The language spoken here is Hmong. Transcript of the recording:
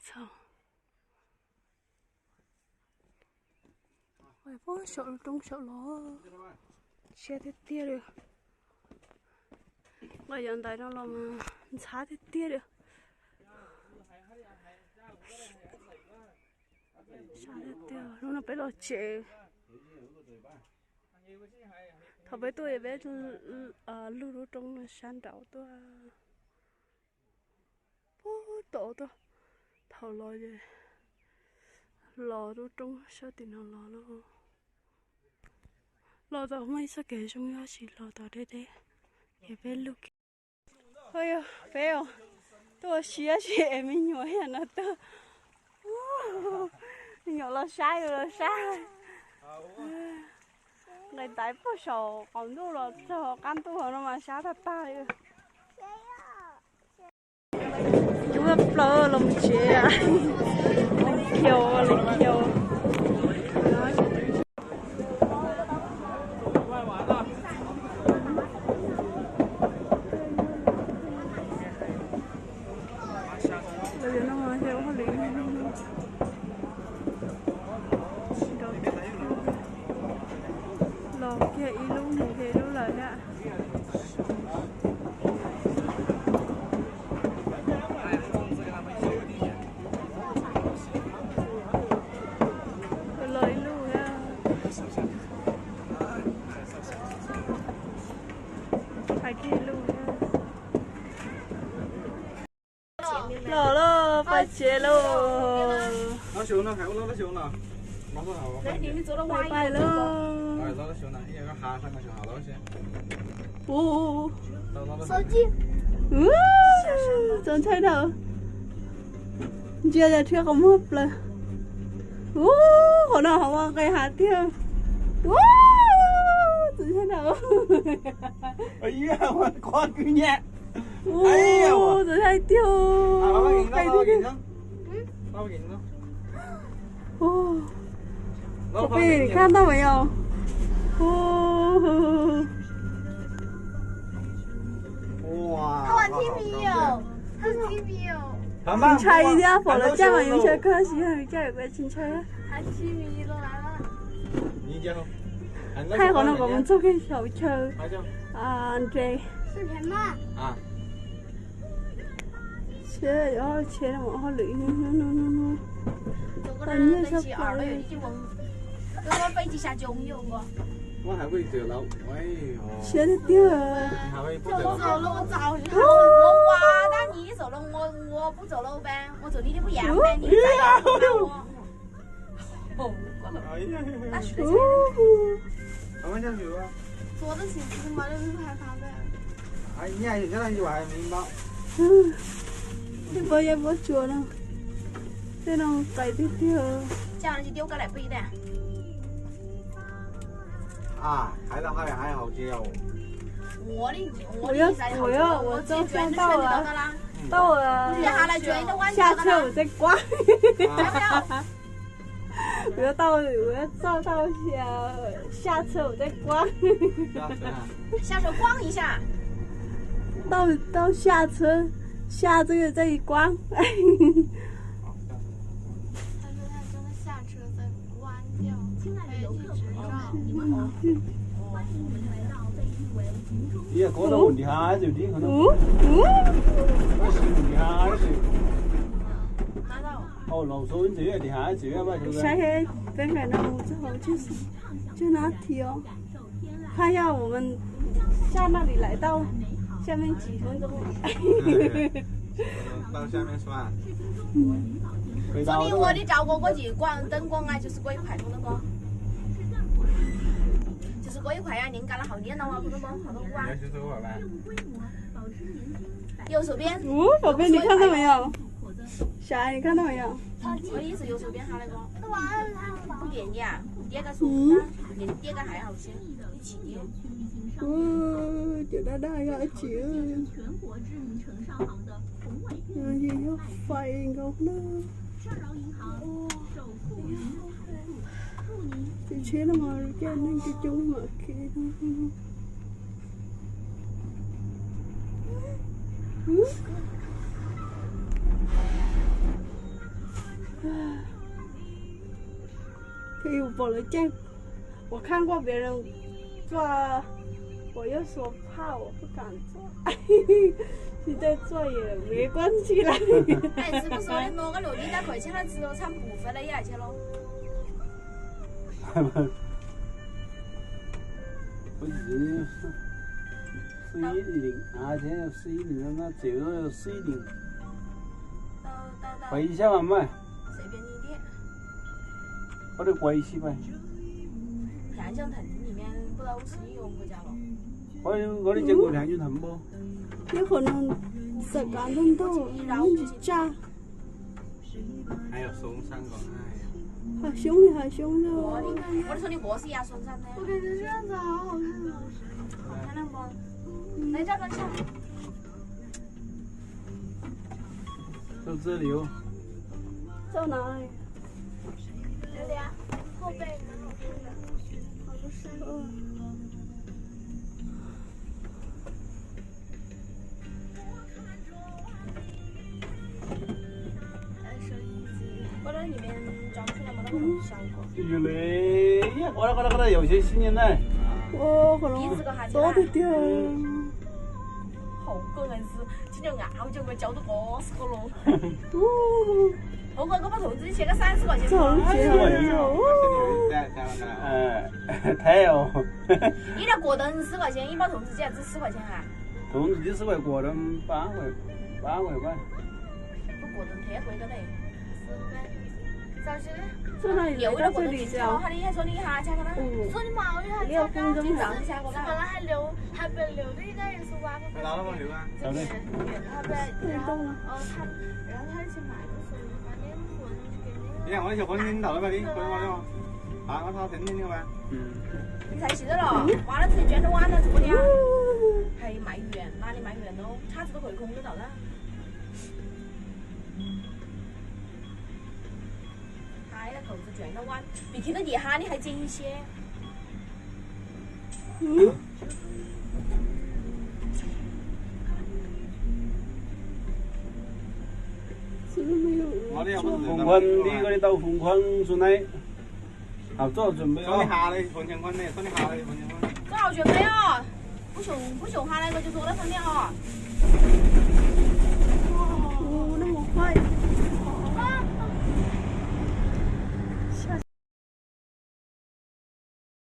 Txog puag saum lub roob saum los, siab tiag tiag li. Los yog ntawm no los mas ntxhab tiag tiag li. Siab tiag tiag, hnub no peb los tsev. Thaum peb tuaj peb lug lub roob no sab nraud tuaj. Puag tom tuaj, thaum los los lub roob sab tim no los lawm. Los tau muaj ib txoj kev zoo, yog tsis los tau deb deb ces peb lug kiag. Peb tuaj siab tsis es me nyuam yam no tuaj. Me nyuam los sab, yus los sab. Nqis taiv puag saum qaum ntuj los txog qab ntuj no mas sab tag tag li. Cub plaws los mus tsev, khiaus li khiaus. Los kiag ib lub mus kiag ib lub lawm thiab. Los ib lub thiab. Hais kiag ib lub thiab. Los lawm, pais tsev lawm. Pais lawm. Ub, txaus ntshai dhau. Ntsia yog rhiab qhov muag plaws. Ub, qhov no qhov ua nqaij hav tiag. Ub, txaus ntshai dhau. Ub, txaus ntshai tiag. Nqaij tiag tiag. Ub, peb khab tau mas yog. Ub, tsis ntshai thiab, pom lawv caj mas yus ntshai kawg, tsis yog yus caj yus tsis ntshai. Thaij qhov no kom mus txog kiag saum chaw nres. Tsheb, tsheb no hauj lwm, tau nyiaj tshaj plaws. Siab tiag tiag. Tej pab yab pob tsuas no, tej no qais tiag tiag. Kuv yuav, kuv yuav ua txoj xya tauj, tauj xya txhab ua tej kuab. Kuv yuav tau, kuv yuav txoj tauj xya txhab ua tej kuab. Tauj, tauj xya txhab, xya txhab ua tej kuab. Saib peb nqaim no mus txog hauv tsis, tsis nab thiab. Haj yog ua xa na li lawm, tau xa me ntsis hauv ntoo. Ub, pom peb nws khab tau mas yog. Sav nws khab tau mas yog. Ub, cov daj daj yog dab tsi? Yog fais nkaus na. Tus tsheb no mas coj neeg coob coob mam khiav. Pom lawv ceg, 我看过别人做，我又说怕，我不敢做。现在做也没关系了。哎，是不是我的妈，我六斤大块，现在吃了差不多了，也去了。 四一零啊，现在四一零，那走了四一零。 回一下吧，妹。随便你点。我得回一下吧。两江藤里面不到五十一个国家了。我有，我的见过两江藤不？有可能在感动到，我就炸。还有松山果，哎呀。好凶，好凶的哦。我的，我说你过是压松山的。我感觉这样子好好看啊。好看了不？来，这边去。 到这里哦。在哪里？这里啊，后背蛮好看的，好多山。嗯。 有嘞，有些新年呢。哦，可能多的掉。好贵还是，今年俺们就给交的高是个咯。哦。红哥，给我把投资先个三十块钱吧。早上起来就，哦。哎，太哦。一条果灯十块钱，一包投资只要值十块钱啊。 同自己四块过的，八块，八块半。不过都太贵了嘞。是呗。早些，有一个果灯，你叫他，你还说你哈，叫他，嗯，说你妈，我就还六分钟了。早些过来。完了还留，还被留了一个人是挖过来。来了吗？刘啊。就是，他被，然后，哦，他，然后他一起买的时候，反正我就给那个。你看我那小黄金倒了吧？你，我，我，我，啊，我操，肯定那个吧。嗯。你才洗的了，完了自己捐的碗呢，怎么的呀？还有买 远，哪里蛮远的哦，叉子都可以空得到的。哎呀，狗子卷的弯，比天都底下你还近一些。嗯。Foom Khuam, nti koj li tau Foom Khuam xu nai. Hab txoj tsuam npe os. Txoj hauv tsuam npe os. Kuv xyum, kuv xyum ha lawm koj tsuas tua dab txog niaj os.